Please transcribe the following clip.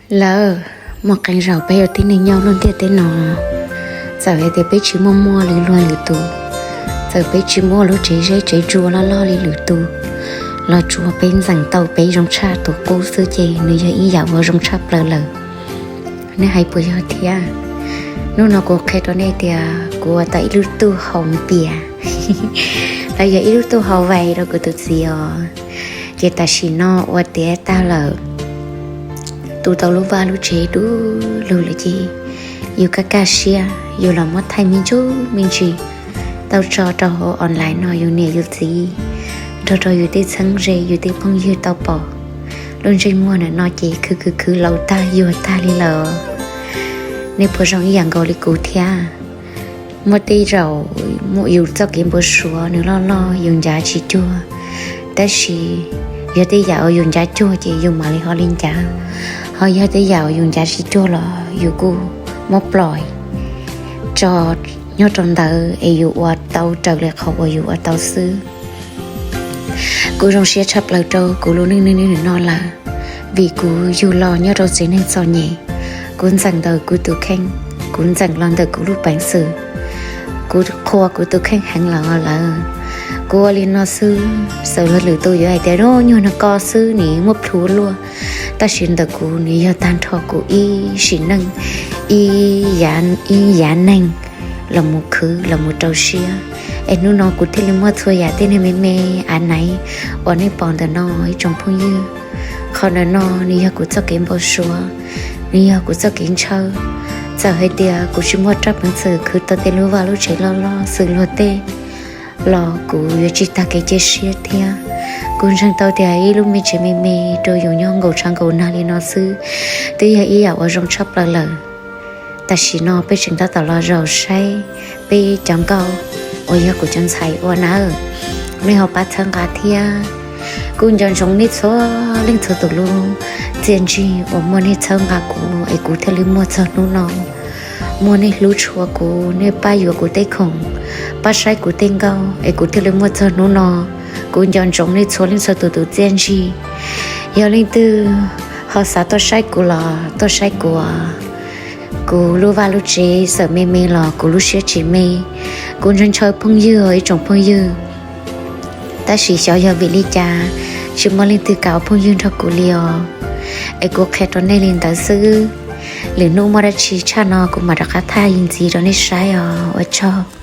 Lawm, muaj qee zaus peb ua tib neeg nyob lub ntiaj teb no, txawm hais tias peb tsis muaj muaj li luag lwm tus, txawm peb tsis muaj lub tsev zeb tsev tsua loj loj li lwm tus, los tsuas peb ntxeev tau peb zoo tshaj tus qub xwb ces nws yog ib yam uas zoo tshaj plaws lawm. Nej hais puas yog thiab? Hnub no kuv qhia rau nej tias kuv ua tau ib lub tub hau npias, los yog ib lub tub hau vais rau kuv tus txiv os. Ces tam sim no ua tiav tag lawm, tu tau lub vaj lub tsev du lug lawm ces yus kaj kaj siab yus los muab thaij me ntsis me ntsis tau tso rau hauv online no yus niam yus txiv nrog rau yus tej txheeb ze yus tej phooj ywg tau pom. Lub ntsej muag ntawm no ces khwv khwv khwv laus tag yuag tag li lawm. Nej puas zoo ib yam nkaus li kuv thiab? Muaj tej zaum yus txoj kev npau suav nws loj loj yus ncav tsis cuag, tab sis yog tej yam uas yus ncav cuag ces yus mam li ho li ncav, ho yog tej yam uas yus ncav tsis cuag los yus kuj muab ploj tso nyob rau ntawd es yus ua tau raws li qhov uas yus ua tau xwb. Kuv zoo siab tshaj plaws rau kuv lub neej niaj hnub no lawm, vim kuv yug los nyob rau tsev neeg txom nyem, kuv ntxeem ntawm kuv tus kheej, kuv ntxeem los ntawm kuv lub peev xwm, kuv qhuas kuv tus kheej heev lawm lawm. Kuv ua li no xwb, txawm luag lwm tus yuav hais tias nyuag no ko xwb nws muaj plhus luaj, tab sis ntawm kuv nws yog tag nrho kuv ib sim neej, ib yav neeg los mus khwv los mus rau siab, es hnub no kuv thiaj li muaj txhua yam tej neeg me me av naiv uas nej pom ntawm no ib tsoom phooj ywg. Qhov ntawm no nws yog kuv txoj kev npau suav, nws yog kuv txoj kev ntshaw. Txawm hais tias kuv tsis muaj rab peev xwm khwv tau tej lub vaj lub tsev loj loj xws luag tej los kuv yuav tsis tag kev cia siab thiab. Kuv ntseeg tau tias ib lub me tsev me me rau yus nyob nkaum tshav nkaum nag li no xwb, twb yog ib yam uas zoo tshaj plaws lawm. Tam sim no peb tseem tab tom los zaum saib peb cov nkauj uas yog kuv cov ntxhais ua nawb. Nej ho pab txhawb nqa thiab. Kuv nco ntsoov nej txhua leej txhua tus lub txiaj ntsig uas muaj nej txhawb nqa kuv es kuv thiaj li muaj txog hnub no. Muaj nej hlub tshua kuv, nej pab yuav kuv tej khoom, pab saib kuv tej nkauj es kuv thiaj li muaj txog hnub no. Kuv nco ntsoov nej txhua leej txhua tus tus txiaj ntsig. Yog leej twg ho xav tuaj saib kuv los tuaj saib kuv. Kuv lub vaj lub tsev txawm me me los kuv lub siab tsis me. Kuv ntshaw ntshaw phooj ywg ib tsoom phooj ywg, tab sis xyov yog vim li cas tsis muaj leej twg kam ua phooj ywg nrog kuv li os. Es kuv qhia rau nej li ntawd xwb. Lwm hnub muaj dab tsi tshaj no kuv mam rov qab thaij ntxiv rau nej saib os. Ua tsaug.